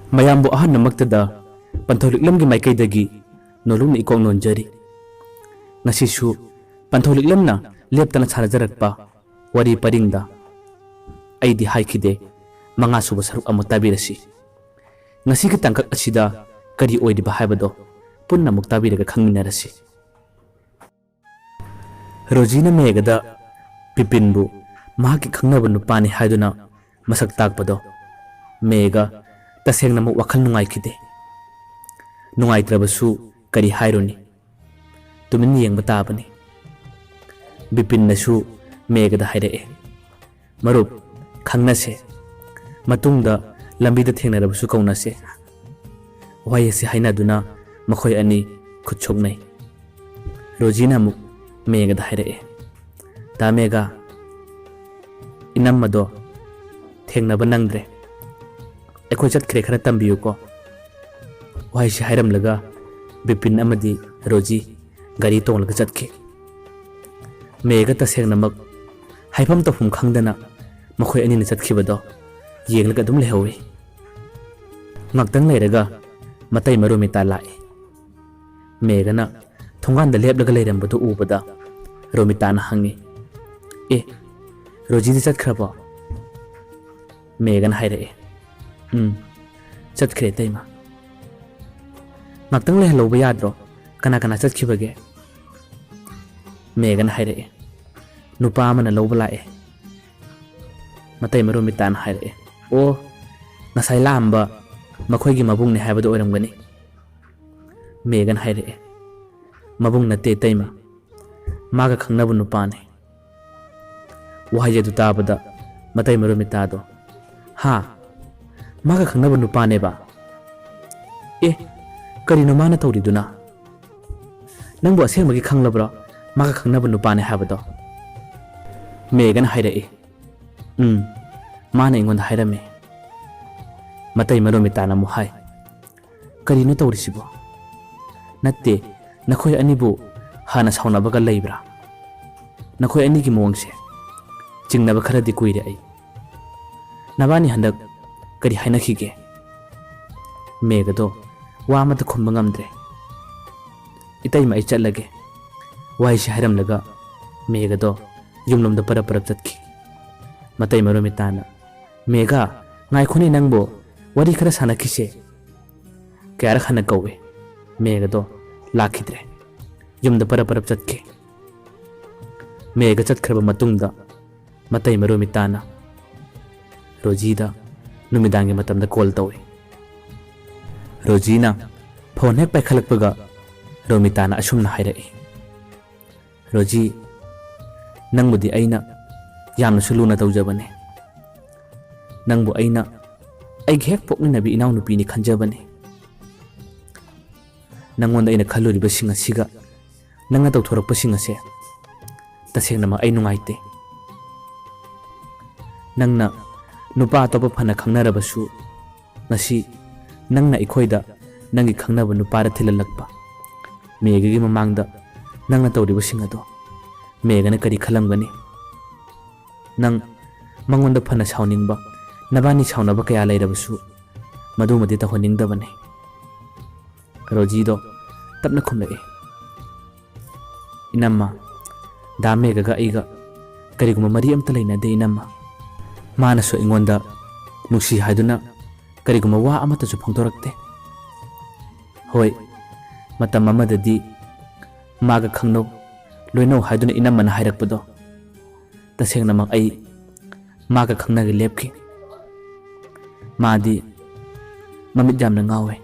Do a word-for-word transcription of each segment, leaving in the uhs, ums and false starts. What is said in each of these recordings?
ꯃꯌꯥꯝꯕꯨ ꯑꯍꯥꯟꯕꯃꯛꯇꯗ ꯄꯟꯊꯧ ꯂꯤꯛꯂꯝꯒꯤ ꯃꯥꯏꯀꯩꯗꯒꯤ ꯅꯣꯂꯨꯛꯅ ꯏꯀꯣꯛ ꯅꯣꯟꯖꯔꯤ꯫ ꯉꯁꯤꯁꯨ ꯄꯟꯊꯧ ꯂꯤꯛꯂꯝꯅ ꯂꯦꯞꯇꯅ ꯁꯥꯟꯅꯖꯔꯛꯄ ꯋꯥꯔꯤ ꯄꯔꯤꯡꯗ ꯑꯩꯗꯤ ꯍꯥꯏꯈꯤꯗꯦ, ꯃꯉꯥ ꯁꯨꯕ ꯁꯔꯨꯛ ꯑꯃꯨꯛ ꯇꯥꯕꯤꯔꯁꯤ꯫ ꯉꯁꯤꯒꯤ ꯇꯥꯡꯀꯛ ꯑꯁꯤꯗ ꯀꯔꯤ ꯑꯣꯏꯔꯤꯕ ꯍꯥꯏꯕꯗꯣ ꯄꯨꯟꯅ ꯑꯃꯨꯛ ꯇꯥꯕꯤꯔꯒ ꯈꯪꯃꯤꯟꯅꯔꯁꯤ꯫ ꯔꯣꯖꯤꯅ ꯃꯦꯒꯗ ꯕꯤꯄꯤꯟꯕꯨ ꯃꯍꯥꯛꯀꯤ ꯈꯪꯅꯕ ꯅꯨꯄꯥꯅꯤ ꯍꯥꯏꯗꯨꯅ ꯃꯁꯛ ꯇꯥꯛꯄꯗꯣ ꯃꯦꯒ ꯇꯁꯦꯡꯅꯃꯛ ꯋꯥꯈꯜ ꯅꯨꯡꯉꯥꯏꯈꯤꯗꯦ꯫ ꯅꯨꯡꯉꯥꯏꯇ꯭ꯔꯕꯁꯨ ꯀꯔꯤ ꯍꯥꯏꯔꯨꯅꯤ? ꯇꯨꯃꯤꯟ ꯌꯦꯡꯕ ꯇꯥꯕꯅꯤ꯫ ꯕꯤꯄꯤꯟꯅꯁꯨ ꯃꯦꯒꯗ ꯍꯥꯏꯔꯛꯑꯦ, "ꯃꯔꯨꯞ, ꯈꯪꯅꯁꯦ꯫ ꯃꯇꯨꯡꯗ ꯂꯝꯕꯤꯗ ꯊꯦꯡꯅꯔꯕꯁꯨ ꯀꯧꯅꯁꯦ꯫" ꯋꯥꯍꯩ ꯑꯁꯤ ꯍꯥꯏꯅꯗꯨꯅ ꯃꯈꯣꯏ ꯑꯅꯤ ꯈꯨꯠ ꯁꯣꯛꯅꯩ꯫ ꯔꯣꯖꯤꯅ ꯑꯃꯨꯛ ꯃꯦꯒꯗ ꯍꯥꯏꯔꯛꯑꯦ, "ꯇꯥ ꯃꯦꯒꯥ, ꯏꯅꯝꯃꯗꯣ ꯊꯦꯡꯅꯕ ꯅꯪꯗ꯭ꯔꯦ꯫ ꯑꯩꯈꯣꯏ ꯆꯠꯈ꯭ꯔꯦ, ꯈꯔ ꯇꯝꯕꯤꯌꯨꯀꯣ꯫" ꯋꯥꯍꯩꯁꯤ ꯍꯥꯏꯔꯝꯂꯒ ꯕꯤꯄꯤꯟ ꯑꯃꯗꯤ ꯔꯣꯖꯤ ꯒꯥꯔꯤ ꯇꯣꯡꯂꯒ ꯆꯠꯈꯤ꯫ ꯃꯦꯒ ꯇꯁꯦꯡꯅꯃꯛ ꯍꯥꯏꯐꯝ ꯇꯧꯐꯝ ꯈꯪꯗꯅ ꯃꯈꯣꯏ ꯑꯅꯤꯅ ꯆꯠꯈꯤꯕꯗꯣ ꯌꯦꯡꯂꯒ ꯑꯗꯨꯝ ꯂꯩꯍꯧꯏ꯫ ꯉꯥꯛꯇꯪ ꯂꯩꯔꯒ ꯃꯇꯩ ꯃꯔꯨ ꯃꯤꯇꯥ ꯂꯥꯛꯏ꯫ ꯃꯦꯒꯅ ꯊꯣꯡꯒꯥꯟꯗ ꯂꯦꯞꯂꯒ ꯂꯩꯔꯝꯕꯗꯨ ꯎꯕꯗ ꯔꯣꯃꯤꯇꯥꯅ ꯍꯪꯉꯤ, "ꯑꯦ, ꯔꯣꯖꯤꯗꯤ ꯆꯠꯈ꯭ꯔꯕꯣ?" ꯃꯦꯒꯅ ꯍꯥꯏꯔꯛꯑꯦ, "ꯎꯝ, ꯆꯠꯈ꯭ꯔꯦ ꯏꯇꯩꯃ꯫" "ꯉꯥꯛꯇꯪ ꯂꯩꯍꯜꯍꯧꯕ ꯌꯥꯗ꯭ꯔꯣ? ꯀꯅꯥ ꯀꯅꯥ ꯆꯠꯈꯤꯕꯒꯦ?" ꯃꯦꯒꯅ ꯍꯥꯏꯔꯛꯑꯦ, "ꯅꯨꯄꯥ ꯑꯃꯅ ꯂꯧꯕ ꯂꯥꯛꯑꯦ꯫" ꯃꯇꯩ ꯃꯔꯨ ꯃꯤꯇꯥꯅ ꯍꯥꯏꯔꯛꯑꯦ, "ꯑꯣ, ꯉꯁꯥꯏ ꯂꯥꯛꯑꯝꯕ ꯃꯈꯣꯏꯒꯤ ꯃꯕꯨꯡꯅꯦ ꯍꯥꯏꯕꯗꯨ ꯑꯣꯏꯔꯝꯒꯅꯤ꯫" ꯃꯦꯒꯅ ꯍꯥꯏꯔꯛꯑꯦ, "ꯃꯕꯨꯡ ꯅꯠꯇꯦ ꯏꯇꯩꯃ, ꯃꯥꯒ ꯈꯪꯅꯕ ꯅꯨꯄꯥꯅꯦ꯫" ꯋꯥꯍꯩ ꯑꯗꯨ ꯇꯥꯕꯗ ꯃꯇꯩ ꯃꯔꯨ ꯃꯤꯇꯥꯗꯣ, "ꯍꯥ? ꯃꯥꯒ ꯈꯪꯅꯕ ꯅꯨꯄꯥꯅꯦꯕ? ꯑꯦ, ꯀꯔꯤꯅꯣ ꯃꯥꯅ ꯇꯧꯔꯤꯗꯨꯅ? ꯅꯪꯕꯨ ꯑꯁꯦꯡꯕꯒꯤ ꯈꯪꯂꯕ꯭ꯔꯣ ꯃꯥꯒ ꯈꯪꯅꯕ ꯅꯨꯄꯥꯅꯦ ꯍꯥꯏꯕꯗꯣ?" ꯃꯦꯒꯅ ꯍꯥꯏꯔꯛꯏ, "ꯎꯝ, ꯃꯥꯅ ꯑꯩꯉꯣꯟꯗ ꯍꯥꯏꯔꯝꯃꯦ꯫" ꯃꯇꯩ ꯃꯔꯨ ꯃꯤꯇꯥꯅ ꯑꯃꯨꯛ ꯍꯥꯏ, "ꯀꯔꯤꯅꯣ ꯇꯧꯔꯤꯁꯤꯕꯣ? ꯅꯠꯇꯦ, ꯅꯈꯣꯏ ꯑꯅꯤꯕꯨ ꯍꯥꯟꯅ ꯁꯥꯎꯅꯕꯒ ꯂꯩꯕ꯭ꯔꯥ? ꯅꯈꯣꯏ ꯑꯅꯤꯒꯤ ꯃꯑꯣꯡꯁꯦ ꯆꯤꯡꯅꯕ ꯈꯔꯗꯤ ꯀꯨꯏꯔꯦ ꯑꯩ꯫ ꯅꯕꯥꯅꯤ ꯍꯟꯗꯛ ꯀꯔꯤ ꯍꯥꯏꯅꯈꯤꯒꯦ?" ꯃꯦꯘꯗꯣ ꯋꯥ ꯑꯃꯠꯇ ꯈꯨꯝꯕ ꯉꯝꯗ꯭ꯔꯦ꯫ "ꯏꯇꯩꯃ, ꯑꯩ ꯆꯠꯂꯒꯦ"꯫ ꯋꯥꯍꯩꯁꯤ ꯍꯥꯏꯔꯝꯂꯒ ꯃꯦꯘꯗꯣ ꯌꯨꯝꯂꯣꯝꯗ ꯄꯔꯞ ꯄꯔꯞ ꯆꯠꯈꯤ꯫ ꯃꯇꯩꯃ ꯔꯣꯃꯤꯇꯥꯅ, "ꯃꯦꯘ, ꯉꯥꯏꯈꯣꯅꯦ ꯅꯪꯕꯨ, ꯋꯥꯔꯤ ꯈꯔ ꯁꯥꯟꯅꯈꯤꯁꯦ"꯫ ꯀꯌꯥꯔꯛ ꯍꯟꯅ ꯀꯧꯏ꯫ ꯃꯦꯘꯗꯣ ꯂꯥꯛꯈꯤꯗ꯭ꯔꯦ꯫ ꯌꯨꯝꯗ ꯄꯔꯞ ꯄꯔꯞ ꯆꯠꯈꯤ꯫ ꯃꯦꯘ ꯆꯠꯈ꯭ꯔꯕ ꯃꯇꯨꯡꯗ ꯃꯇꯩꯃ ꯔꯣꯃꯤꯇꯥꯅ ꯔꯣꯖꯤꯗ ꯅꯨꯃꯤꯗꯥꯡꯒꯤ ꯃꯇꯝꯗ ꯀꯣꯜ ꯇꯧꯏ꯫ ꯔꯣꯖꯤꯅ ꯐꯣꯟ ꯍꯦꯛ ꯄꯥꯏꯈꯠꯂꯛꯄꯒ ꯔꯣꯃꯤꯇꯥꯅ ꯑꯁꯨꯝꯅ ꯍꯥꯏꯔꯛꯏ, "ꯔꯣꯖꯤ, ꯅꯪꯕꯨꯗꯤ ꯑꯩꯅ ꯌꯥꯝꯅꯁꯨ ꯂꯨꯅ ꯇꯧꯖꯕꯅꯦ꯫ ꯅꯪꯕꯨ ꯑꯩꯅ ꯑꯩꯒꯤ ꯍꯦꯛ ꯄꯣꯛꯃꯤꯟꯅꯕꯤ ꯏꯅꯥꯎꯅꯨꯄꯤꯅꯤ ꯈꯟꯖꯕꯅꯤ꯫ ꯅꯪꯉꯣꯟꯗ ꯑꯩꯅ ꯈꯜꯂꯨꯔꯤꯕꯁꯤꯡ ꯑꯁꯤꯒ ꯅꯪꯅ ꯇꯧꯊꯣꯔꯛꯄꯁꯤꯡ ꯑꯁꯦ ꯇꯁꯦꯡꯅꯃꯛ ꯑꯩ ꯅꯨꯡꯉꯥꯏꯇꯦ꯫ ꯅꯪꯅ ꯅꯨꯄꯥ ꯑꯇꯣꯞꯄ ꯐꯅ ꯈꯪꯅꯔꯕꯁꯨ, ꯉꯁꯤ ꯅꯪꯅ ꯑꯩꯈꯣꯏꯗ ꯅꯪꯒꯤ ꯈꯪꯅꯕ ꯅꯨꯄꯥꯗ ꯊꯤꯜꯍꯜꯂꯛꯄ ꯃꯦꯘꯒꯤ ꯃꯃꯥꯡꯗ ꯅꯪꯅ ꯇꯧꯔꯤꯕꯁꯤꯡ ꯑꯗꯣ ꯃꯦꯘꯅ ꯀꯔꯤ ꯈꯜꯂꯝꯒꯅꯤ? ꯅꯪ ꯃꯉꯣꯟꯗ ꯐꯅ ꯁꯥꯎꯅꯤꯡꯕ, ꯅꯕꯥꯅꯤ ꯁꯥꯎꯅꯕ ꯀꯌꯥ ꯂꯩꯔꯕꯁꯨ ꯃꯗꯨꯃꯗꯤ ꯇꯧꯍꯟꯅꯤꯡꯗꯕꯅꯤ"꯫ ꯔꯣꯖꯤꯗꯣ ꯇꯞꯅ ꯈꯨꯝꯂꯛꯏ, "ꯏꯅꯝꯃ, ꯗꯥ ꯃꯦꯘꯒ ꯑꯩꯒ ꯀꯔꯤꯒꯨꯝꯕ ꯃꯔꯤ ꯑꯃꯠꯇ ꯂꯩꯅꯗꯦ ꯏꯅꯝꯃ꯫ ꯃꯥꯅꯁꯨ ꯑꯩꯉꯣꯟꯗ ꯅꯨꯡꯁꯤ ꯍꯥꯏꯗꯨꯅ ꯀꯔꯤꯒꯨꯝꯕ ꯋꯥ ꯑꯃꯠꯇꯁꯨ ꯐꯣꯡꯗꯣꯔꯛꯇꯦ꯫ ꯍꯣꯏ, ꯃꯇꯝ ꯑꯃꯗꯗꯤ ꯃꯥꯒ ꯈꯪꯅꯧ, ꯂꯣꯏꯅꯧ ꯍꯥꯏꯗꯨꯅ ꯏꯅꯝꯃꯅ ꯍꯥꯏꯔꯛꯄꯗꯣ ꯇꯁꯦꯡꯅꯃꯛ ꯑꯩ ꯃꯥꯒ ꯈꯪꯅꯒꯦ ꯂꯦꯞꯈꯤ꯫ ꯃꯥꯗꯤ ꯃꯃꯤꯠ ꯌꯥꯝꯅ ꯉꯥꯎꯋꯦ꯫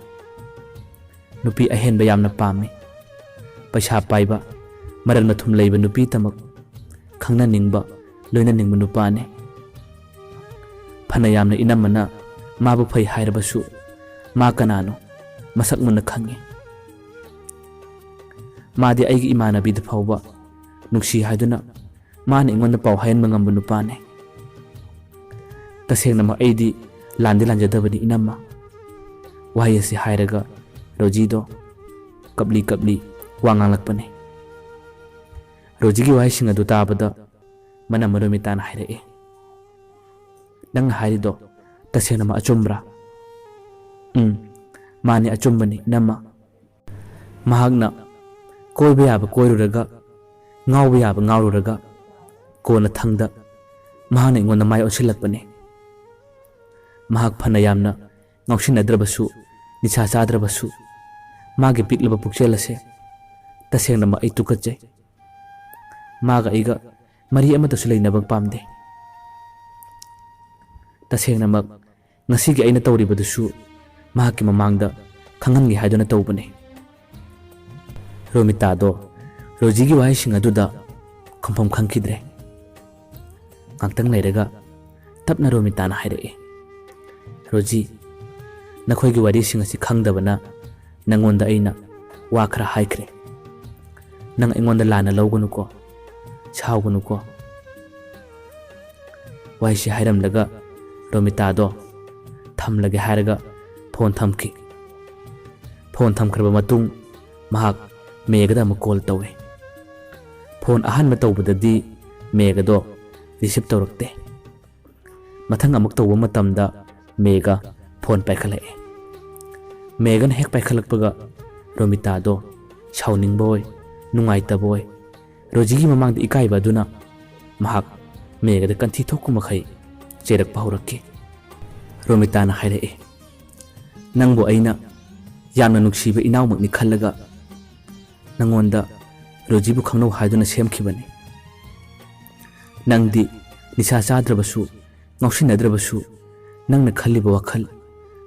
ꯅꯨꯄꯤ ꯑꯍꯦꯟꯕ ꯌꯥꯝꯅ ꯄꯥꯝꯃꯤ꯫ ꯄꯩꯁꯥ ꯄꯥꯏꯕ, ꯃꯔꯟ ꯃꯊꯨꯝ ꯂꯩꯕ ꯅꯨꯄꯤꯇꯃꯛ ꯈꯪꯅꯅꯤꯡꯕ, ꯂꯣꯏꯅꯅꯤꯡꯕ ꯅꯨꯄꯥꯅꯤ꯫ ꯐꯅ ꯌꯥꯝꯅ ꯏꯅꯝꯃꯅ ꯃꯥꯕꯨ ꯐꯩ ꯍꯥꯏꯔꯕꯁꯨ ꯃꯥ ꯀꯅꯥꯅꯣ ꯃꯁꯛ ꯃꯨꯟꯅ ꯈꯪꯉꯤ꯫ ꯃꯥꯗꯤ ꯑꯩꯒꯤ ꯏꯃꯥꯟꯅꯕꯤꯗ ꯐꯥꯎꯕ ꯅꯨꯡꯁꯤ ꯍꯥꯏꯗꯨꯅ ꯃꯥꯅ ꯑꯩꯉꯣꯟꯗ ꯄꯥꯎ ꯍꯥꯏꯍꯟꯕ ꯉꯝꯕ ꯅꯨꯄꯥꯅꯤ꯫ ꯇꯁꯦꯡꯅꯃꯛ ꯑꯩꯗꯤ ꯂꯥꯟꯗꯤ ꯂꯥꯟꯖꯗꯕꯅꯤ ꯏꯅꯝꯃ"꯫ ꯋꯥꯍꯩ ꯑꯁꯤ ꯍꯥꯏꯔꯒ ꯔꯣꯖꯤꯗꯣ ꯀꯞꯂꯤ ꯀꯞꯂꯤ ꯋꯥ ꯉꯥꯡꯂꯛꯄꯅꯤ꯫ ꯔꯣꯖꯤꯒꯤ ꯋꯥꯍꯩꯁꯤꯡ ꯑꯗꯨ ꯇꯥꯕꯗ ꯃꯅꯝꯃ ꯔꯣꯃꯤꯇꯥꯅ ꯍꯥꯏꯔꯛꯏ, "ꯅꯪꯅ ꯍꯥꯏꯔꯤꯗꯣ ꯇꯁꯦꯡꯅꯃꯛ ꯑꯆꯨꯝꯕ꯭ꯔꯥ?" "ꯎꯝ, "ꯃꯥꯅꯤ, ꯑꯆꯨꯝꯕꯅꯤ, ꯏꯅꯝꯃ꯫ ꯃꯍꯥꯛꯅ ꯀꯣꯏꯕ ꯌꯥꯕ ꯀꯣꯏꯔꯨꯔꯒ, ꯉꯥꯎꯕ ꯌꯥꯕ ꯉꯥꯎꯔꯨꯔꯒ, ꯀꯣꯟꯅ ꯊꯪꯗ ꯃꯍꯥꯛꯅ ꯑꯩꯉꯣꯟꯗ ꯃꯥꯏ ꯑꯣꯟꯁꯤꯜꯂꯛꯄꯅꯤ꯫ ꯃꯍꯥꯛ ꯐꯅ ꯌꯥꯝꯅ ꯉꯥꯎꯁꯤꯟꯅꯗ꯭ꯔꯕꯁꯨ, ꯅꯤꯁꯥ ꯆꯥꯗ꯭ꯔꯕꯁꯨ, ꯃꯥꯒꯤ ꯄꯤꯛꯂꯕ ꯄꯨꯛꯆꯦꯜ ꯑꯁꯦ ꯇꯁꯦꯡꯅꯃꯛ ꯑꯩ ꯇꯨꯀꯠꯆꯩ꯫ ꯃꯥꯒ ꯑꯩꯒ ꯃꯔꯤ ꯑꯃꯠꯇꯁꯨ ꯂꯩꯅꯕ ꯄꯥꯝꯗꯦ꯫ ꯇꯁꯦꯡꯅꯃꯛ ꯉꯁꯤꯒꯤ ꯑꯩꯅ ꯇꯧꯔꯤꯕꯗꯨꯁꯨ ꯃꯍꯥꯛꯀꯤ ꯃꯃꯥꯡꯗ ꯈꯪꯍꯟꯒꯦ ꯍꯥꯏꯗꯨꯅ ꯇꯧꯕꯅꯤ꯫" ꯔꯣꯃꯤꯇꯥꯗꯣ ꯔꯣꯖꯤꯒꯤ ꯋꯥꯍꯩꯁꯤꯡ ꯑꯗꯨꯗ ꯈꯨꯝꯐꯝ ꯈꯪꯈꯤꯗ꯭ꯔꯦ꯫ ꯉꯥꯛꯇꯪ ꯂꯩꯔꯒ ꯇꯞꯅ ꯔꯣꯃꯤꯇꯥꯅ ꯍꯥꯏꯔꯛꯏ, "ꯔꯣꯖꯤ, ꯅꯈꯣꯏꯒꯤ ꯋꯥꯔꯤꯁꯤꯡ ꯑꯁꯤ ꯈꯪꯗꯕꯅ ꯅꯪꯉꯣꯟꯗ ꯑꯩꯅ ꯋꯥ ꯈꯔ ꯍꯥꯏꯈ꯭ꯔꯦ꯫ ꯅꯪ ꯑꯩꯉꯣꯟꯗ ꯂꯥꯟꯅ ꯂꯧꯒꯅꯨꯀꯣ, ꯁꯥꯎꯒꯅꯨꯀꯣ꯫" ꯋꯥꯍꯩꯁꯤ ꯍꯥꯏꯔꯝꯂꯒ ꯔꯣꯃꯤꯇꯥꯗꯣ ꯊꯝꯂꯒꯦ ꯍꯥꯏꯔꯒ ꯐꯣꯟ ꯊꯝꯈꯤ꯫ ꯐꯣꯟ ꯊꯝꯈ꯭ꯔꯕ ꯃꯇꯨꯡ ꯃꯍꯥꯛ ꯃꯦꯒꯗ ꯑꯃꯨꯛ ꯀꯣꯜ ꯇꯧꯏ꯫ ꯐꯣꯟ ꯑꯍꯥꯟꯕ ꯇꯧꯕꯗꯗꯤ ꯃꯦꯒꯗꯣ ꯔꯤꯁꯤꯞ ꯇꯧꯔꯛꯇꯦ꯫ ꯃꯊꯪ ꯑꯃꯨꯛ ꯇꯧꯕ ꯃꯇꯝꯗ ꯃꯦꯒ ꯐꯣꯟ ꯄꯥꯏꯈꯠꯂꯛꯑꯦ꯫ ꯃꯦꯒꯅ ꯍꯦꯛ ꯄꯥꯏꯈꯠꯂꯛꯄꯒ ꯔꯣꯃꯤꯇꯥꯗꯣ ꯁꯥꯎꯅꯤꯡꯕ ꯑꯣꯏ, ꯅꯨꯡꯉꯥꯏꯇꯕ ꯑꯣꯏ, ꯔꯣꯖꯤꯒꯤ ꯃꯃꯥꯡꯗ ꯏꯀꯥꯏꯕ ꯑꯗꯨꯅ ꯃꯍꯥꯛ ꯃꯦꯒꯗ ꯀꯟꯊꯤ ꯊꯣꯛꯄ ꯃꯈꯩ ꯆꯩꯔꯛꯄ ꯍꯧꯔꯛꯈꯤ꯫ ꯔꯣꯃꯤꯇꯥꯅ ꯍꯥꯏꯔꯛꯏ, "ꯅꯪꯕꯨ ꯑꯩꯅ ꯌꯥꯝꯅ ꯅꯨꯡꯁꯤꯕ ꯏꯅꯥꯎꯃꯛꯅꯤ ꯈꯜꯂꯒ ꯅꯪꯉꯣꯟꯗ ꯔꯣꯖꯤꯕꯨ ꯈꯪꯅꯧ ꯍꯥꯏꯗꯨꯅ ꯁꯦꯝꯈꯤꯕꯅꯤ꯫ ꯅꯪꯗꯤ ꯅꯤꯁꯥ ꯆꯥꯗ꯭ꯔꯕꯁꯨ, ꯉꯥꯎꯁꯤꯟꯅꯗ꯭ꯔꯕꯁꯨ, ꯅꯪꯅ ꯈꯜꯂꯤꯕ ꯋꯥꯈꯜ,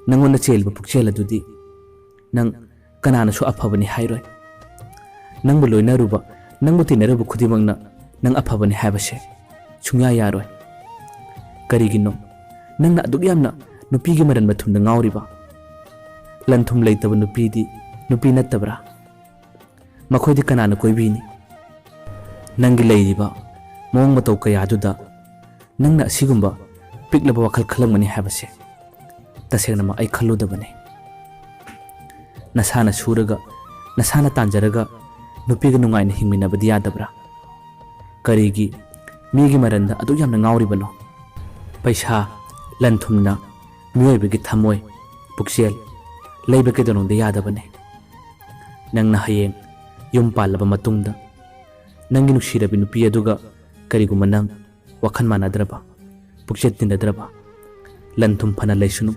ꯅꯪꯉꯣꯟꯗ ꯆꯦꯜꯂꯤꯕ ꯄꯨꯛꯆꯦꯜ ꯑꯗꯨꯗꯤ ꯅꯪ ꯀꯅꯥꯅꯁꯨ ꯑꯐꯕꯅꯤ ꯍꯥꯏꯔꯣꯏ꯫ ꯅꯪꯕꯨ ꯂꯣꯏꯅꯔꯨꯕ, ꯅꯪꯕꯨ ꯇꯤꯟꯅꯔꯨꯕ ꯈꯨꯗꯤꯡꯃꯛꯅ ꯅꯪ ꯑꯐꯕꯅꯤ ꯍꯥꯏꯕꯁꯦ ꯁꯨꯡꯌꯥ ꯌꯥꯔꯣꯏ꯫ ꯀꯔꯤꯒꯤꯅꯣ ꯅꯪꯅ ꯑꯗꯨꯛ ꯌꯥꯝꯅ ꯅꯨꯄꯤꯒꯤ ꯃꯔꯟ ꯃꯊꯨꯝꯗ ꯉꯥꯎꯔꯤꯕ? ꯂꯟ ꯊꯨꯝ ꯂꯩꯇꯕ ꯅꯨꯄꯤꯗꯤ ꯅꯨꯄꯤ ꯅꯠꯇꯕ꯭ꯔꯥ? ꯃꯈꯣꯏꯗꯤ ꯀꯅꯥꯅ ꯀꯣꯏꯕꯤꯅꯤ? ꯅꯪꯒꯤ ꯂꯩꯔꯤꯕ ꯃꯑꯣꯡ ꯃꯇꯧ ꯀꯌꯥꯗꯨꯗ ꯅꯪꯅ ꯑꯁꯤꯒꯨꯝꯕ ꯄꯤꯛꯂꯕ ꯋꯥꯈꯜ ꯈꯜꯂꯝꯒꯅꯤ ꯍꯥꯏꯕꯁꯦ ꯇꯁꯦꯡꯅꯃꯛ ꯑꯩ ꯈꯜꯂꯨꯗꯕꯅꯤ꯫ ꯅꯁꯥꯅ ꯁꯨꯔꯒ, ꯅꯁꯥꯅ ꯇꯥꯟꯖꯔꯒ ꯅꯨꯄꯤꯒ ꯅꯨꯡꯉꯥꯏꯅ ꯍꯤꯡꯃꯤꯟꯅꯕꯗꯤ ꯌꯥꯗꯕ꯭ꯔꯥ? ꯀꯔꯤꯒꯤ ꯃꯤꯒꯤ ꯃꯔꯟꯗ ꯑꯗꯨꯛ ꯌꯥꯝꯅ ꯉꯥꯎꯔꯤꯕꯅꯣ? ꯄꯩꯁꯥ, ꯂꯟ ꯊꯨꯝꯅ ꯃꯤꯑꯣꯏꯕꯒꯤ ꯊꯃꯣꯏ, ꯄꯨꯛꯆꯦꯜ, ꯂꯩꯕ ꯀꯩꯗꯧꯅꯨꯡꯗ ꯌꯥꯗꯕꯅꯦ꯫ ꯅꯪꯅ ꯍꯌꯦꯡ ꯌꯨꯝ ꯄꯥꯜꯂꯕ ꯃꯇꯨꯡꯗ ꯅꯪꯒꯤ ꯅꯨꯡꯁꯤꯔꯕꯤ ꯅꯨꯄꯤ ꯑꯗꯨꯒ ꯀꯔꯤꯒꯨꯝꯕ ꯅꯪ ꯋꯥꯈꯜ ꯃꯥꯟꯅꯗ꯭ꯔꯕ, ꯄꯨꯛꯆꯦꯜ ꯇꯤꯟꯅꯗ꯭ꯔꯕ, ꯂꯟ ꯊꯨꯝ ꯐꯅ ꯂꯩꯁꯅꯨ,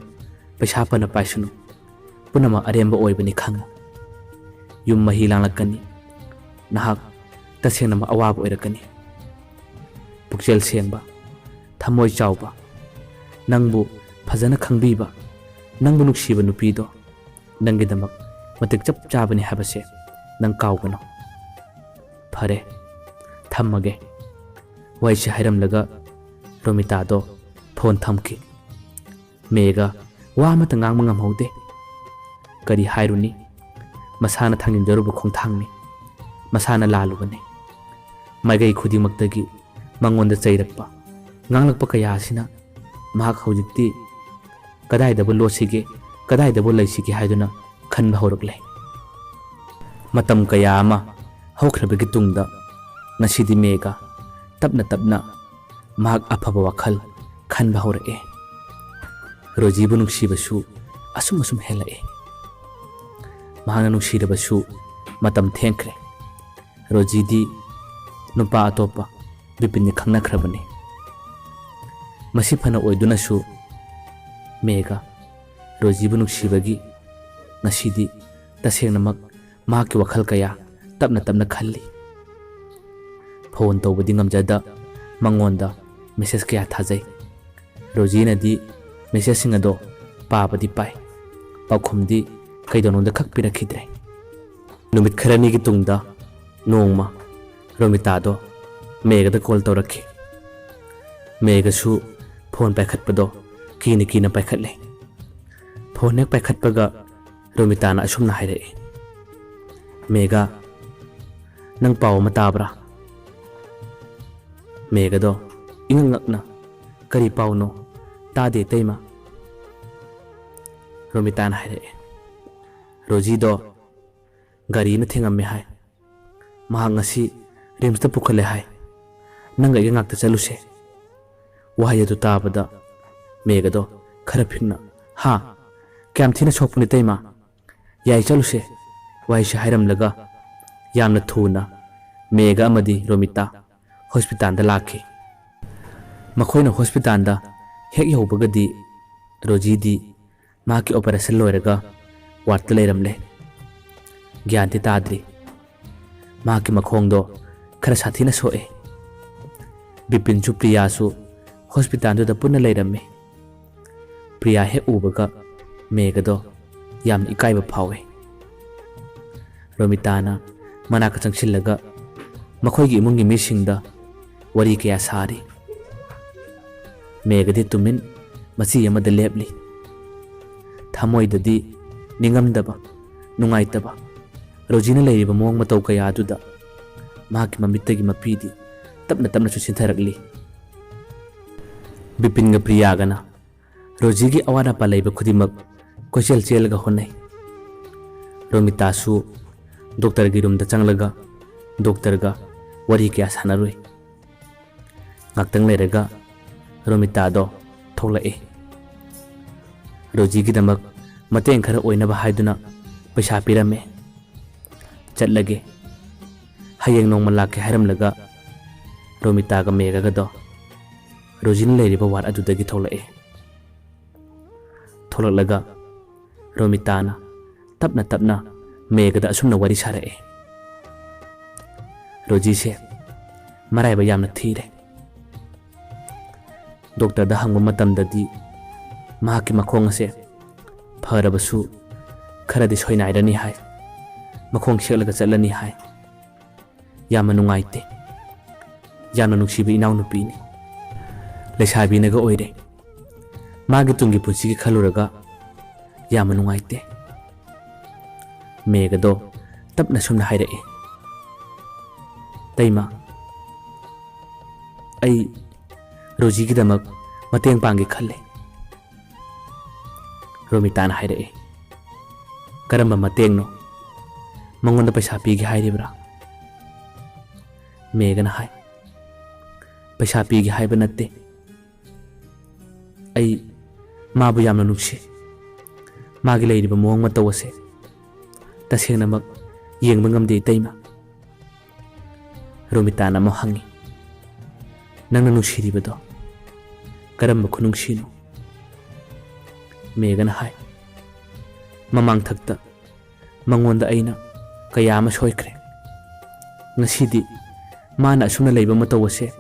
ꯄꯩꯁꯥ ꯐꯅ ꯄꯥꯏꯁꯅꯨ, ꯄꯨꯝꯅꯃꯛ ꯑꯔꯦꯝꯕ ꯑꯣꯏꯕꯅꯤ ꯈꯪꯉꯨ꯫ ꯌꯨꯝ ꯃꯍꯤ ꯂꯥꯡꯂꯛꯀꯅꯤ꯫ ꯅꯍꯥꯛ ꯇꯁꯦꯡꯅꯃꯛ ꯑꯋꯥꯕ ꯑꯣꯏꯔꯛꯀꯅꯤ꯫ ꯄꯨꯛꯆꯦꯜ ꯁꯦꯡꯕ, ꯊꯃꯣꯏ ꯆꯥꯎꯕ, ꯅꯪꯕꯨ ꯐꯖꯅ ꯈꯪꯕꯤꯕ, ꯅꯪꯕꯨ ꯅꯨꯡꯁꯤꯕ ꯅꯨꯄꯤꯗꯣ ꯅꯪꯒꯤꯗꯃꯛ ꯃꯇꯤꯛ ꯆꯞ ꯆꯥꯕꯅꯤ ꯍꯥꯏꯕꯁꯦ ꯅꯪ ꯀꯥꯎꯒꯅꯨ꯫ ꯐꯔꯦ, ꯊꯝꯃꯒꯦ꯫ ꯋꯥꯍꯩꯁꯦ ꯍꯥꯏꯔꯝꯂꯒ ꯔꯣꯃꯤꯇꯥꯗꯣ ꯐꯣꯟ ꯊꯝꯈꯤ꯫ ꯃꯦꯒ ꯋꯥ ꯑꯃꯠꯇ ꯉꯥꯡꯕ ꯉꯝꯍꯧꯗꯦ꯫ ꯀꯔꯤ ꯍꯥꯏꯔꯨꯅꯤ? ꯃꯁꯥꯅ ꯊꯥꯡꯖꯤꯟꯖꯔꯨꯕ ꯈꯣꯡꯊꯥꯡꯅꯤ꯫ ꯃꯁꯥꯅ ꯂꯥꯜꯂꯨꯕꯅꯤ꯫ ꯃꯥꯏꯀꯩ ꯈꯨꯗꯤꯡꯃꯛꯇꯒꯤ ꯃꯉꯣꯟꯗ ꯆꯩꯔꯛꯄ, ꯉꯥꯡꯂꯛꯄ ꯀꯌꯥ ꯑꯁꯤꯅ ꯃꯍꯥꯛ ꯍꯧꯖꯤꯛꯇꯤ ꯀꯗꯥꯏꯗꯕꯨ ꯂꯣꯠꯁꯤꯒꯦ, ꯀꯗꯥꯏꯗꯕꯨ ꯂꯩꯁꯤꯒꯦ ꯍꯥꯏꯗꯨꯅ ꯈꯟꯕ ꯍꯧꯔꯛꯂꯦ꯫ ꯃꯇꯝ ꯀꯌꯥ ꯑꯃ ꯍꯧꯈ꯭ꯔꯕꯒꯤ ꯇꯨꯡꯗ ꯉꯁꯤꯗꯤ ꯃꯦꯒ ꯇꯞꯅ ꯇꯞꯅ ꯃꯍꯥꯛ ꯑꯐꯕ ꯋꯥꯈꯜ ꯈꯟꯕ ꯍꯧꯔꯛꯑꯦ꯫ ꯔꯣꯖꯤꯕꯨ ꯅꯨꯡꯁꯤꯕꯁꯨ ꯑꯁꯨꯝ ꯑꯁꯨꯝ ꯍꯦꯜꯂꯛꯑꯦ꯫ ꯃꯍꯥꯛꯅ ꯅꯨꯡꯁꯤꯔꯕꯁꯨ ꯃꯇꯝ ꯊꯦꯡꯈ꯭ꯔꯦ꯫ ꯔꯣꯖꯤꯗꯤ ꯅꯨꯄꯥ ꯑꯇꯣꯞꯄ ꯕꯤꯄꯤꯟꯒ ꯈꯪꯅꯈ꯭ꯔꯕꯅꯤ꯫ ꯃꯁꯤ ꯐꯅ ꯑꯣꯏꯗꯨꯅꯁꯨ ꯃꯦꯒ ꯔꯣꯖꯤꯕꯨ ꯅꯨꯡꯁꯤꯕꯒꯤ ꯉꯁꯤꯗꯤ ꯇꯁꯦꯡꯅꯃꯛ ꯃꯍꯥꯛꯀꯤ ꯋꯥꯈꯜ ꯀꯌꯥ ꯇꯞꯅ ꯇꯞꯅ ꯈꯜꯂꯤ꯫ ꯐꯣꯟ ꯇꯧꯕꯗꯤ ꯉꯝꯖꯗ ꯃꯉꯣꯟꯗ ꯃꯦꯁꯦꯖ ꯀꯌꯥ ꯊꯥꯖꯩ꯫ ꯔꯣꯖꯤꯅꯗꯤ ꯃꯦꯁꯦꯖꯁꯤꯡ ꯑꯗꯣ ꯄꯥꯕꯗꯤ ꯄꯥꯏ, ꯄꯥꯎꯈꯨꯝꯗꯤ ꯀꯩꯗꯧꯅꯨꯡꯗ ꯈꯛ ꯄꯤꯔꯛꯈꯤꯗ꯭ꯔꯦ꯫ ꯅꯨꯃꯤꯠ ꯈꯔꯅꯤꯒꯤ ꯇꯨꯡꯗ ꯅꯣꯡꯃ ꯔꯣꯃꯤꯇꯥꯗꯣ ꯃꯦꯒꯗ ꯀꯣꯜ ꯇꯧꯔꯛꯈꯤ꯫ ꯃꯦꯒꯁꯨ ꯐꯣꯟ ꯄꯥꯏꯈꯠꯄꯗꯣ ꯀꯤꯅ ꯀꯤꯅ ꯄꯥꯏꯈꯠꯂꯦ꯫ ꯐꯣꯟ ꯍꯦꯛ ꯄꯥꯏꯈꯠꯄꯒ ꯔꯣꯃꯤꯇꯥꯅ ꯑꯁꯨꯝꯅ ꯍꯥꯏꯔꯛꯏ, "ꯃꯦꯒꯥ, ꯅꯪ ꯄꯥꯎ ꯑꯃ ꯇꯥꯕ꯭ꯔꯥ?" ꯃꯦꯒꯗꯣ ꯏꯉꯛ ꯉꯛꯅ, "ꯀꯔꯤ ꯄꯥꯎꯅꯣ? ꯇꯥꯗꯦ, ꯏꯇꯩꯃ꯫" ꯔꯣꯃꯤꯇꯥꯅ ꯍꯥꯏꯔꯛꯑꯦ, "ꯔꯣꯖꯤꯗꯣ ꯒꯥꯔꯤꯅ ꯊꯦꯡꯉꯝꯃꯦ ꯍꯥꯏ꯫ ꯃꯍꯥꯛ ꯉꯁꯤ ꯔꯤꯝꯁꯇ ꯄꯨꯈꯠꯂꯦ ꯍꯥꯏ꯫ ꯅꯪꯒ ꯑꯩꯒ ꯉꯥꯛꯇ ꯆꯠꯂꯨꯁꯦ꯫" ꯋꯥꯍꯩ ꯑꯗꯨ ꯇꯥꯕꯗ ꯃꯦꯒꯗꯣ ꯈꯔ ꯐꯤꯡꯅ, "ꯍꯥ? "ꯀꯌꯥꯝ ꯊꯤꯅ ꯁꯣꯛꯄꯅꯤ ꯇꯩꯃ? ꯌꯥꯏ, ꯆꯠꯂꯨꯁꯦ, ꯋꯥꯍꯩꯁꯦ ꯍꯥꯏꯔꯝꯂꯒ ꯌꯥꯝꯅ ꯊꯨꯅ ꯃꯦꯘ ꯑꯃꯗꯤ ꯔꯣꯃꯤꯇꯥ ꯍꯣꯁꯄꯤꯇꯥꯜꯗ ꯂꯥꯛꯈꯤ꯫ ꯃꯈꯣꯏꯅ ꯍꯣꯁꯄꯤꯇꯥꯜꯗ ꯍꯦꯛ ꯌꯧꯕꯒꯗꯤ ꯔꯣꯖꯤꯗꯤ ꯃꯍꯥꯛꯀꯤ ꯑꯣꯄꯔꯦꯁꯟ ꯂꯣꯏꯔꯒ ꯋꯥꯔꯗꯇ ꯂꯩꯔꯝꯂꯦ꯫ ꯒ꯭ꯌꯥꯟꯗꯤ ꯇꯥꯗ꯭ꯔꯤ꯫ ꯃꯍꯥꯛꯀꯤ ꯃꯈꯣꯡꯗꯣ ꯈꯔ ꯁꯥꯊꯤꯅ ꯁꯣꯛꯑꯦ꯫ ꯕꯤꯄꯤꯟꯁꯨ ꯄ꯭ꯔꯤꯌꯥꯁꯨ ꯍꯣꯁꯄꯤꯇꯥꯜꯗꯨꯗ ꯄꯨꯟꯅ ꯂꯩꯔꯝꯃꯤ꯫ ꯄ꯭ꯔꯤꯌꯥ ꯍꯦꯛ ꯎꯕꯒ ꯃꯦꯘꯗꯣ ꯌꯥꯝꯅ ꯏꯀꯥꯏꯕ ꯐꯥꯎꯏ꯫ ꯔꯣꯃꯤꯇꯥꯅ ꯃꯅꯥꯛꯇ ꯆꯪꯁꯤꯜꯂꯒ ꯃꯈꯣꯏꯒꯤ ꯏꯃꯨꯡꯒꯤ ꯃꯤꯁꯤꯡꯗ ꯋꯥꯔꯤ ꯀꯌꯥ ꯁꯥꯔꯤ꯫ ꯃꯦꯘꯗꯤ ꯇꯨꯃꯤꯟ ꯃꯆꯤ ꯑꯃꯗ ꯂꯦꯞꯂꯤ꯫ ꯊꯃꯣꯏꯗꯗꯤ ꯅꯤꯡꯉꯝꯗꯕ, ꯅꯨꯡꯉꯥꯏꯇꯕ, ꯔꯣꯖꯤꯅ ꯂꯩꯔꯤꯕ ꯃꯑꯣꯡ ꯃꯇꯧ ꯀꯌꯥ ꯑꯗꯨꯗ ꯃꯍꯥꯛꯀꯤ ꯃꯃꯤꯠꯇꯒꯤ ꯃꯄꯤꯗꯤ ꯇꯞꯅ ꯇꯞꯅꯁꯨ ꯆꯤꯟꯊꯔꯛꯂꯤ꯫ ꯕꯤꯄꯤꯟꯒ ꯄ꯭ꯔꯤꯌꯥꯒꯅ ꯔꯣꯖꯤꯒꯤ ꯑꯋꯥꯠ ꯑꯄꯥ ꯂꯩꯕ ꯈꯨꯗꯤꯡꯃꯛ ꯀꯣꯏꯆꯦꯜ ꯆꯦꯜꯂꯒ ꯍꯣꯠꯅꯩ꯫ ꯔꯣꯃꯤꯇꯥꯁꯨ ꯗꯣꯛꯇꯔꯒꯤ ꯔꯨꯝꯗ ꯆꯪꯂꯒ ꯗꯣꯛꯇꯔꯒ ꯋꯥꯔꯤ ꯀꯌꯥ ꯁꯥꯟꯅꯔꯨꯏ꯫ ꯉꯥꯛꯇꯪ ꯂꯩꯔꯒ ꯔꯣꯃꯤꯇꯥꯗꯣ ꯊꯣꯛꯂꯛꯏ꯫ ꯔꯣꯖꯤꯒꯤꯗꯃꯛ ꯃꯇꯦꯡ ꯈꯔ ꯑꯣꯏꯅꯕ ꯍꯥꯏꯗꯨꯅ ꯄꯩꯁꯥ ꯄꯤꯔꯝꯃꯦ꯫ "ꯆꯠꯂꯒꯦ, ꯍꯌꯦꯡ ꯅꯣꯡꯃ ꯂꯥꯛꯀꯦ" ꯍꯥꯏꯔꯝꯂꯒ ꯔꯣꯃꯤꯇꯥꯒ ꯃꯦꯘꯒꯗꯣ ꯔꯣꯖꯤꯅ ꯂꯩꯔꯤꯕ ꯋꯥꯔꯗ ꯑꯗꯨꯗꯒꯤ ꯊꯣꯛꯂꯛꯑꯦ꯫ ꯊꯣꯛꯂꯛꯂꯒ ꯔꯣꯃꯤꯇꯥꯅ ꯇꯞꯅ ꯇꯞꯅ ꯃꯦꯘꯗ ꯑꯁꯨꯝꯅ ꯋꯥꯔꯤ ꯁꯥꯔꯛꯑꯦ꯫ "ꯔꯣꯖꯤꯁꯦ ꯃꯔꯥꯏꯕꯛ ꯌꯥꯝꯅ ꯊꯤꯔꯦ꯫ ꯗꯣꯛꯇꯔꯗ ꯍꯪꯕ ꯃꯇꯝꯗꯗꯤ ꯃꯍꯥꯛꯀꯤ ꯃꯈꯣꯡ ꯑꯁꯦ ꯐꯔꯕꯁꯨ ꯈꯔꯗꯤ ꯁꯣꯏꯅꯥꯏꯔꯅꯤ ꯍꯥꯏ, ꯃꯈꯣꯡ ꯁꯦꯛꯂꯒ ꯆꯠꯂꯅꯤ ꯍꯥꯏ꯫ ꯌꯥꯝꯅ ꯅꯨꯡꯉꯥꯏꯇꯦ꯫ ꯌꯥꯝꯅ ꯅꯨꯡꯁꯤꯕ ꯏꯅꯥꯎꯅꯨꯄꯤꯅꯤ꯫ ꯂꯩꯁꯥꯕꯤꯅꯒ ꯑꯣꯏꯔꯦ꯫ ꯃꯥꯒꯤ ꯇꯨꯡꯒꯤ ꯄꯨꯟꯁꯤꯒꯤ ꯈꯜꯂꯨꯔꯒ ꯌꯥꯝꯅ ꯅꯨꯡꯉꯥꯏꯇꯦ"꯫ ꯃꯦꯘꯗꯣ ꯇꯞꯅ ꯁꯨꯝꯅ ꯍꯥꯏꯔꯛꯏ, "ꯇꯩꯃ, ꯑꯩ ꯔꯣꯖꯤꯒꯤꯗꯃꯛ ꯃꯇꯦꯡ ꯄꯥꯡꯒꯦ ꯈꯜꯂꯦ"꯫ ꯔꯣꯃꯤꯇꯥꯅ ꯍꯥꯏꯔꯛꯏ, "ꯀꯔꯝꯕ ꯃꯇꯦꯡꯅꯣ? ꯃꯉꯣꯟꯗ ꯄꯩꯁꯥ ꯄꯤꯒꯦ ꯍꯥꯏꯔꯤꯕ꯭ꯔꯥ?" ꯃꯦꯘꯅ ꯍꯥꯏ, "ꯄꯩꯁꯥ ꯄꯤꯒꯦ ꯍꯥꯏꯕ ꯅꯠꯇꯦ꯫ ꯑꯩ ꯃꯥꯕꯨ ꯌꯥꯝꯅ ꯅꯨꯡꯁꯤ꯫ ꯃꯥꯒꯤ ꯂꯩꯔꯤꯕ ꯃꯑꯣꯡ ꯃꯇꯧ ꯑꯁꯦ ꯇꯁꯦꯡꯅꯃꯛ ꯌꯦꯡꯕ ꯉꯝꯗꯦ ꯏꯇꯩꯃ꯫ ꯔꯣꯃꯤꯇꯥꯅ ꯑꯃꯨꯛ ꯍꯪꯉꯤ, "ꯅꯪꯅ ꯅꯨꯡꯁꯤꯔꯤꯕꯗꯣ ꯀꯔꯝꯕ ꯈꯨꯅꯨꯡꯁꯤꯅꯣ?" ꯃꯦꯒꯅ ꯍꯥꯏ, "ꯃꯃꯥꯡꯊꯛꯇ ꯃꯉꯣꯟꯗ ꯑꯩꯅ ꯀꯌꯥ ꯑꯃ ꯁꯣꯏꯈ꯭ꯔꯦ꯫ ꯉꯁꯤꯗꯤ ꯃꯥꯅ ꯑꯁꯨꯝꯅ ꯂꯩꯕ ꯃꯇꯧ ꯑꯁꯦ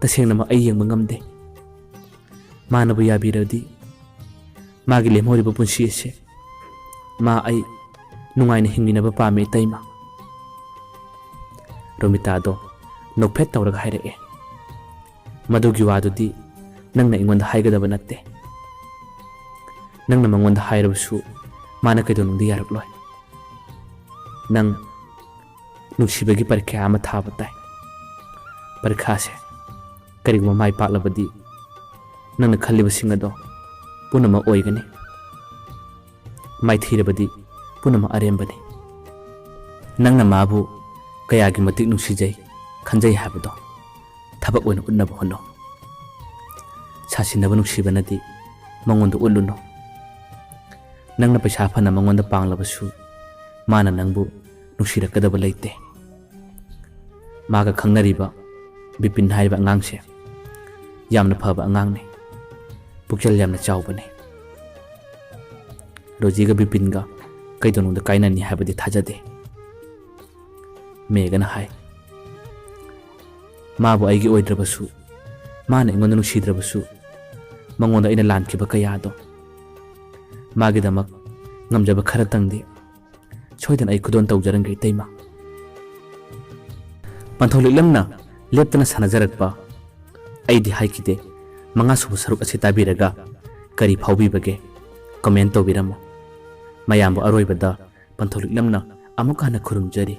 ꯇꯁꯦꯡꯅꯃꯛ ꯑꯩ ꯌꯦꯡꯕ ꯉꯝꯗꯦ꯫ ꯃꯥꯅꯕꯨ ꯌꯥꯕꯤꯔꯗꯤ ꯃꯥꯒꯤ ꯂꯦꯝꯍꯧꯔꯤꯕ ꯄꯨꯟꯁꯤ ꯑꯁꯦ ꯃꯥ ꯑꯩ ꯅꯨꯡꯉꯥꯏꯅ ꯍꯤꯡꯃꯤꯟꯅꯕ ꯄꯥꯝꯃꯤ ꯏꯇꯩꯃ꯫" ꯔꯣꯃꯤꯇꯥꯗꯣ ꯅꯣꯛꯐꯦꯠ ꯇꯧꯔꯒ ꯍꯥꯏꯔꯛꯑꯦ, "ꯃꯗꯨꯒꯤ ꯋꯥꯗꯨꯗꯤ ꯅꯪꯅ ꯑꯩꯉꯣꯟꯗ ꯍꯥꯏꯒꯗꯕ ꯅꯠꯇꯦ꯫ ꯅꯪꯅ ꯃꯉꯣꯟꯗ ꯍꯥꯏꯔꯕꯁꯨ ꯃꯥꯅ ꯀꯩꯗꯧꯅꯨꯡꯗ ꯌꯥꯔꯛꯂꯣꯏ꯫ ꯅꯪ ꯅꯨꯡꯁꯤꯕꯒꯤ ꯄꯔꯤꯈ꯭ꯌꯥ ꯑꯃ ꯊꯥꯕ ꯇꯥꯏ꯫ ꯄꯔꯤꯈ꯭ꯌꯥꯁꯦ ꯀꯔꯤꯒꯨꯝꯕ ꯃꯥꯏ ꯄꯥꯛꯂꯕꯗꯤ ꯅꯪꯅ ꯈꯜꯂꯤꯕꯁꯤꯡ ꯑꯗꯣ ꯄꯨꯝꯅꯃꯛ ꯑꯣꯏꯒꯅꯤ꯫ ꯃꯥꯏꯊꯤꯔꯕꯗꯤ ꯄꯨꯝꯅꯃꯛ ꯑꯔꯦꯝꯕꯅꯤ꯫ ꯅꯪꯅ ꯃꯥꯕꯨ ꯀꯌꯥꯒꯤ ꯃꯇꯤꯛ ꯅꯨꯡꯁꯤꯖꯩ, ꯈꯟꯖꯩ ꯍꯥꯏꯕꯗꯣ ꯊꯕꯛ ꯑꯣꯏꯅ ꯎꯠꯅꯕ ꯍꯣꯠꯅꯧ꯫ ꯁꯥꯁꯤꯟꯅꯕ ꯅꯨꯡꯁꯤꯕꯅꯗꯤ ꯃꯉꯣꯟꯗ ꯎꯠꯂꯨꯅꯨ꯫ ꯅꯪꯅ ꯄꯩꯁꯥ ꯐꯅ ꯃꯉꯣꯟꯗ ꯄꯥꯡꯂꯕꯁꯨ ꯃꯥꯅ ꯅꯪꯕꯨ ꯅꯨꯡꯁꯤꯔꯛꯀꯗꯕ ꯂꯩꯇꯦ꯫ ꯃꯥꯒ ꯈꯪꯅꯔꯤꯕ ꯕꯤꯄꯤꯟ ꯍꯥꯏꯔꯤꯕ ꯑꯉꯥꯡꯁꯦ ꯌꯥꯝꯅ ꯐꯕ ꯑꯉꯥꯡꯅꯤ, ꯄꯨꯛꯆꯦꯜ ꯌꯥꯝꯅ ꯆꯥꯎꯕꯅꯤ꯫ ꯔꯣꯖꯤꯒ ꯕꯤꯄꯤꯟꯒ ꯀꯩꯗꯧꯅꯨꯡꯗ ꯀꯥꯏꯅꯅꯤ ꯍꯥꯏꯕꯗꯤ ꯊꯥꯖꯗꯦ꯫" ꯃꯦꯒꯅ ꯍꯥꯏ, "ꯃꯥꯕꯨ ꯑꯩꯒꯤ ꯑꯣꯏꯗ꯭ꯔꯕꯁꯨ, ꯃꯥꯅ ꯑꯩꯉꯣꯟꯗ ꯅꯨꯡꯁꯤꯗ꯭ꯔꯕꯁꯨ, ꯃꯉꯣꯟꯗ ꯑꯩꯅ ꯂꯥꯟꯈꯤꯕ ꯀꯌꯥꯗꯣ, ꯃꯥꯒꯤꯗꯃꯛ ꯉꯝꯖꯕ ꯈꯔꯇꯪꯗꯤ ꯁꯣꯏꯗꯅ ꯑꯩ ꯈꯨꯗꯣꯜ ꯇꯧꯖꯔꯝꯒꯦ ꯏꯇꯩꯃ꯫" ꯄꯟꯊꯧ ꯂꯤꯛꯂꯝꯅ ꯂꯦꯞꯇꯅ ꯁꯥꯟꯅꯖꯔꯛꯄ "ꯑꯩꯗꯤ ꯍꯥꯏꯈꯤꯗꯦ" ꯃꯉꯥꯁꯨꯕ ꯁꯔꯨꯛ ꯑꯁꯤ ꯇꯥꯕꯤꯔꯒ ꯀꯔꯤ ꯐꯥꯎꯕꯤꯕꯒꯦ? ꯀꯃꯦꯟ ꯇꯧꯕꯤꯔꯝꯃꯨ꯫ ꯃꯌꯥꯝꯕꯨ ꯑꯔꯣꯏꯕꯗ ꯄꯟꯊꯧ ꯂꯤꯛꯂꯝꯅ ꯑꯃꯨꯛ ꯍꯟꯅ ꯈꯨꯔꯨꯝꯖꯔꯤ꯫